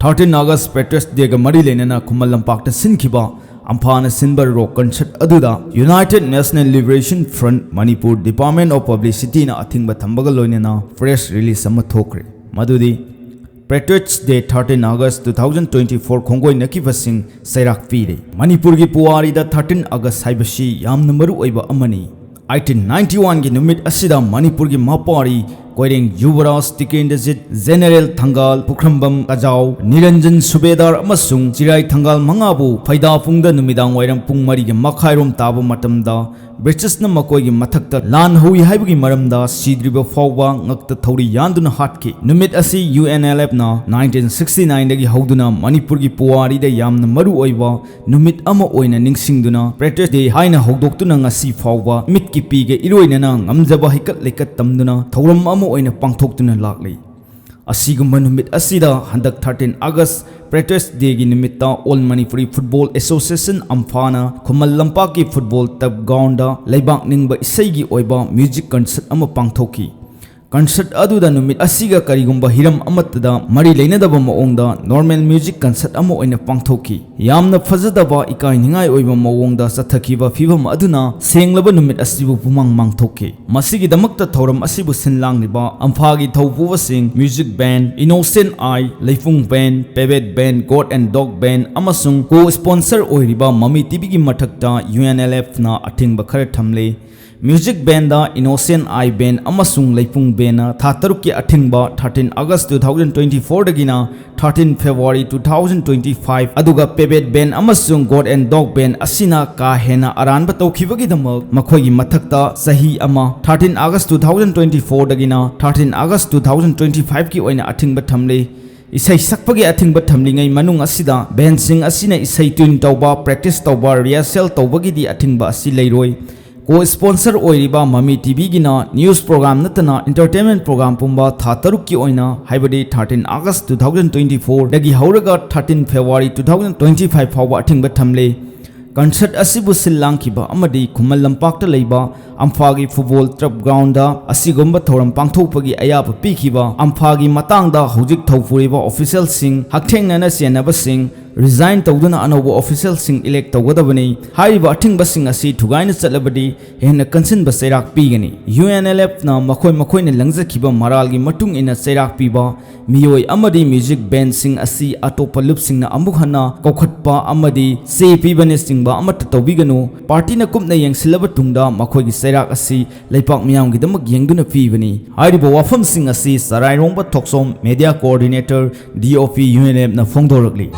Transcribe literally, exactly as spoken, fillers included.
Thirteen August Patriots Day ꯒ ꯃꯔꯤ ꯂꯩꯅꯅ ꯈꯨꯃꯟ ꯂꯝꯄꯥꯛꯇ ꯁꯤꯟꯈꯤꯕ ꯑꯝꯐꯥꯅ ꯁꯤꯟꯕ rock concert ꯑꯗꯨꯗ United National Liberation Front Manipur Department of Publicityꯅ ꯑꯊꯤꯡꯕ ꯊꯝꯕꯒ ꯂꯣꯏꯅꯅ press release ꯑꯃ ꯊꯣꯛꯈ꯭ꯔꯦ꯫ ꯃꯗꯨꯗꯤ Patriots Day thirteen August two thousand twenty-four ꯈꯣꯡꯒꯣꯏꯅꯈꯤꯕꯁꯤꯡ ꯆꯩꯔꯥꯛ ꯄꯤꯔꯦ꯫ ꯃꯅꯤꯄꯨꯔꯒꯤ ꯄꯨꯋꯥꯔꯤꯗ thirteen August ꯍꯥꯏꯕꯁꯤ ꯌꯥꯝꯅ ꯃꯔꯨ ꯑꯣꯏꯕ ꯑꯃꯅꯤ꯫ Eighteen ninety-one ꯒꯤ ꯅꯨꯃꯤꯠ ꯑꯁꯤꯗ ꯃꯅꯤꯄꯨꯔꯒꯤ ꯃꯄꯥꯔꯤ ꯀꯣꯏꯔꯦꯡ ꯌꯨꯕꯔꯥꯖ ꯇꯤꯀꯦꯟꯗ꯭ꯔꯖꯤꯠ, ꯖꯦꯅꯦꯔꯦꯜ ꯊꯪꯒꯥꯜ, ꯄꯨꯈ꯭ꯔꯝꯕꯝ ꯀꯖꯥꯎ, ꯅꯤꯔꯟꯖꯟ ꯁꯨꯕꯦꯗꯥꯔ ꯑꯃꯁꯨꯡ ꯆꯤꯔꯥꯏ ꯊꯪꯒꯥꯜ ꯃꯉꯥꯕꯨ ꯐꯩꯗꯥꯄꯨꯡꯗ ꯅꯨꯃꯤꯗꯥꯡ ꯋꯥꯏꯔꯝ ꯄꯨꯡ ꯃꯔꯤꯒꯤ ꯃꯈꯥꯏꯔꯣꯝ ꯇꯥꯕ ꯃꯇꯝꯗ ꯕ꯭ꯔꯤꯇꯤꯁꯅ ꯃꯈꯣꯏꯒꯤ ꯃꯊꯛꯇ ꯂꯥꯟ ꯍꯧꯏ ꯍꯥꯏꯕꯒꯤ ꯃꯔꯝꯗ ꯁꯤꯗ꯭ꯔꯤꯕ ꯐꯥꯎꯕ ꯉꯛꯇ ꯊꯧꯔꯤ ꯌꯥꯟꯗꯨꯅ ꯍꯥꯠꯈꯤ꯫ ꯅꯨꯃꯤꯠ ꯑꯁꯤ UNLFꯅ nineteen sixty-nine ꯗꯒꯤ ꯍꯧꯗꯨꯅ ꯃꯅꯤꯄꯨꯔꯒꯤ ꯄꯨꯋꯥꯔꯤꯗ ꯌꯥꯝꯅ ꯃꯔꯨ ꯑꯣꯏꯕ ꯅꯨꯃꯤꯠ ꯑꯃ ꯑꯣꯏꯅ ꯅꯤꯡꯁꯤꯡꯗꯨꯅ Patriots Day ꯍꯥꯏꯅ ꯍꯧꯗꯣꯛꯇꯨꯅ ꯉꯁꯤ ꯐꯥꯎꯕ ꯃꯤꯠꯀꯤ ꯄꯤꯒ ꯏꯔꯣꯏꯅꯅ ꯉꯝꯖꯕ ꯍꯩꯀꯠ ꯂꯩꯀꯠ ꯇꯝꯗꯨꯅ ꯊꯧꯔꯝ ꯑꯃ ꯑꯣꯏꯅ ꯄꯥꯡꯊꯣꯛꯇꯨꯅ ꯂꯥꯛꯂꯤ꯫ ꯑꯁꯤꯒꯨꯝꯕ ꯅꯨꯃꯤꯠ ꯑꯁꯤꯗ ꯍꯟꯗꯛ thirteen August Patriots Dayꯒꯤ ꯅꯨꯃꯤꯠꯇ All Manipuri Football Association ꯑꯝꯐꯥꯅ ꯈꯨꯃꯟ ꯂꯝꯄꯥꯛꯀꯤ football turf groundꯗ ꯂꯩꯕꯥꯛ ꯅꯤꯡꯕ ꯏꯁꯩꯒꯤ ꯑꯣꯏꯕ music concert ꯑꯃ ꯄꯥꯡꯊꯣꯛꯈꯤ꯫ Concert ꯑꯗꯨꯗ ꯅꯨꯃꯤꯠ ꯑꯁꯤꯒ ꯀꯔꯤꯒꯨꯝꯕ ꯍꯤꯔꯝ ꯑꯃꯠꯇꯗ ꯃꯔꯤ ꯂꯩꯅꯗꯕ ꯃꯑꯣꯡꯗ normal music concert ꯑꯃ ꯑꯣꯏꯅ ꯄꯥꯡꯊꯣꯛꯈꯤ꯫ ꯌꯥꯝꯅ ꯐꯖꯗꯕ ꯏꯀꯥꯏꯅꯤꯡꯉꯥꯏ ꯑꯣꯏꯕ ꯃꯑꯣꯡꯗ ꯆꯠꯊꯈꯤꯕ ꯐꯤꯚꯝ ꯑꯗꯨꯅ ꯁꯦꯡꯂꯕ ꯅꯨꯃꯤꯠ ꯑꯁꯤꯕꯨ ꯄꯨꯃꯥꯡ ꯃꯥꯡꯊꯣꯛꯈꯤ꯫ ꯃꯁꯤꯒꯤꯗꯃꯛꯇ ꯊꯧꯔꯝ ꯑꯁꯤꯕꯨ ꯁꯤꯟ ꯂꯥꯡꯂꯤꯕ ꯑꯝꯐꯥꯒꯤ ꯊꯧꯄꯨꯕꯁꯤꯡ Music Band, Innocent Eye, ꯂꯩꯄꯨꯡ Band, Pebet Band, God and Dog Band ꯑꯃꯁꯨꯡ co-sponsor ꯑꯣꯏꯔꯤꯕ ꯃꯃꯤ TVꯒꯤ ꯃꯊꯛꯇ UNLFꯅ ꯑꯊꯤꯡꯕ ꯈꯔ ꯊꯝꯂꯤ꯫ Music Bandꯗ Innocent Eye Band ꯑꯃꯁꯨꯡ ꯂꯩꯄꯨꯡ Bandꯅ ꯊꯥ ꯇꯔꯨꯛꯀꯤ ꯑꯊꯤꯡꯕ thirteen August two thousand twenty-fourꯗꯒꯤꯅ thirteen February two thousand twenty-five, ꯑꯗꯨꯒ Pebet Band ꯑꯃꯁꯨꯡ God and Dog Band ꯑꯁꯤꯅ ꯀꯥ ꯍꯦꯟꯅ ꯑꯔꯥꯟꯕ ꯇꯧꯈꯤꯕꯒꯤꯗꯃꯛ ꯃꯈꯣꯏꯒꯤ ꯃꯊꯛꯇ ꯆꯍꯤ ꯑꯃ, thirteen August two thousand twenty-fourꯗꯒꯤꯅ thirteen August two thousand twenty-fiveꯀꯤ ꯑꯣꯏꯅ ꯑꯊꯤꯡꯕ ꯊꯝꯂꯤ꯫ ꯏꯁꯩ ꯁꯛꯄꯒꯤ ꯑꯊꯤꯡꯕ ꯊꯝꯂꯤꯉꯩ ꯃꯅꯨꯡ ꯑꯁꯤꯗ bandꯁꯤꯡ ꯑꯁꯤꯅ ꯏꯁꯩ tune ꯇꯧꯕ, practice ꯇꯧꯕ, rehearsal ꯇꯧꯕꯒꯤꯗꯤ ꯑꯊꯤꯡꯕ ꯑꯁꯤ ꯂꯩꯔꯣꯏ꯫ Co-sponsor ꯑꯣꯏꯔꯤꯕ ꯃꯃꯤ TVꯒꯤꯅ news program ꯅꯠꯇꯅ entertainment program ꯄꯨꯝꯕ ꯊꯥ ꯇꯔꯨꯛꯀꯤ ꯑꯣꯏꯅ, ꯍꯥꯏꯕꯗꯤ thirteen August two thousand twenty-fourꯗꯒꯤ ꯍꯧꯔꯒ thirteen February two thousand twenty-five ꯐꯥꯎꯕ ꯑꯊꯤꯡꯕ ꯊꯝꯂꯤ꯫ ꯀꯟꯁꯔꯠ ꯑꯁꯤꯕꯨ ꯁꯤꯜ ꯂꯥꯡꯈꯤꯕ ꯑꯃꯗꯤ ꯈꯨꯃꯟ ꯂꯝꯄꯥꯛꯇ ꯂꯩꯕ ꯑꯝꯐꯥꯒꯤ ꯐꯨꯠꯕꯣꯜ ꯇ꯭ꯔꯞ ꯒ꯭ꯔꯥꯎꯟꯗ ꯑꯁꯤꯒꯨꯝꯕ ꯊꯧꯔꯝ ꯄꯥꯡꯊꯣꯛꯄꯒꯤ ꯑꯌꯥꯕ ꯄꯤꯈꯤꯕ ꯑꯝꯐꯥꯒꯤ ꯃꯇꯥꯡꯗ ꯍꯧꯖꯤꯛ ꯊꯧꯄꯨꯔꯤꯕ ꯑꯣꯐꯤꯁꯤꯌꯦꯜꯁꯤꯡ ꯍꯛꯊꯦꯡꯅꯅ ꯆꯦꯟꯅꯕꯁꯤꯡ ꯔꯤꯖꯥꯏꯟ ꯇꯧꯗꯨꯅ ꯑꯅꯧꯕ ꯑꯣꯐꯤꯁꯤꯌꯦꯜꯁꯤꯡ ꯏꯂꯦꯛ ꯇꯧꯒꯗꯕꯅꯤ꯫ ꯍꯥꯏꯔꯤꯕ ꯑꯊꯤꯡꯕꯁꯤꯡ ꯑꯁꯤ ꯊꯨꯒꯥꯏꯅ ꯆꯠꯂꯕꯗꯤ ꯍꯦꯟꯅ ꯀꯟꯁꯤꯟꯕ ꯆꯩꯔꯥꯛ ꯄꯤꯒꯅꯤ꯫ ꯌꯨ ꯑꯦꯟ ꯑꯦꯜ ꯑꯦꯐꯅ ꯃꯈꯣꯏ ꯃꯈꯣꯏꯅ ꯂꯪꯖꯈꯤꯕ ꯃꯔꯥꯜꯒꯤ ꯃꯇꯨꯡ ꯏꯟꯅ ꯆꯩꯔꯥꯛ ꯄꯤꯕ ꯃꯤꯑꯣꯏ ꯑꯃꯗꯤ ꯃ꯭ꯌꯨꯖꯤꯛ ꯕꯦꯟꯁꯤꯡ ꯑꯁꯤ ꯑꯇꯣꯞꯄ ꯂꯨꯞꯁꯤꯡꯅ ꯑꯃꯨꯛ ꯍꯟꯅ ꯀꯧꯈꯠꯄ ꯑꯃꯗꯤ ꯆꯦ ꯄꯤꯕꯅꯆꯤꯡꯕ ꯑꯃꯠꯇ ꯇꯧꯕꯤꯒꯅꯨ꯫ ꯄꯥꯔꯇꯤꯅ ꯀꯨꯞꯅ ꯌꯦꯡꯁꯤꯜꯂꯕ ꯇꯨꯡꯗ ꯃꯈꯣꯏꯒꯤ ꯆꯩꯔꯥꯛ ꯑꯁꯤ ꯂꯩꯄꯥꯛ ꯃꯤꯌꯥꯝꯒꯤꯗꯃꯛ ꯌꯦꯡꯗꯨꯅ ꯄꯤꯕꯅꯤ꯫ ꯍꯥꯏꯔꯤꯕ ꯋꯥꯐꯝꯁꯤꯡ ꯑꯁꯤ ꯆꯔꯥꯏꯔꯣꯡꯕ ꯊꯣꯛꯆꯣꯝ, ꯃꯦꯗꯤꯌꯥ ꯀꯣꯑꯣꯔꯗꯤꯅꯦꯇꯔ, ꯗꯤ ꯑꯣ ꯄꯤ, ꯌꯨ ꯑꯦꯟ ꯑꯦꯐꯅ ꯐꯣꯡꯗꯣꯔꯛꯂꯤ꯫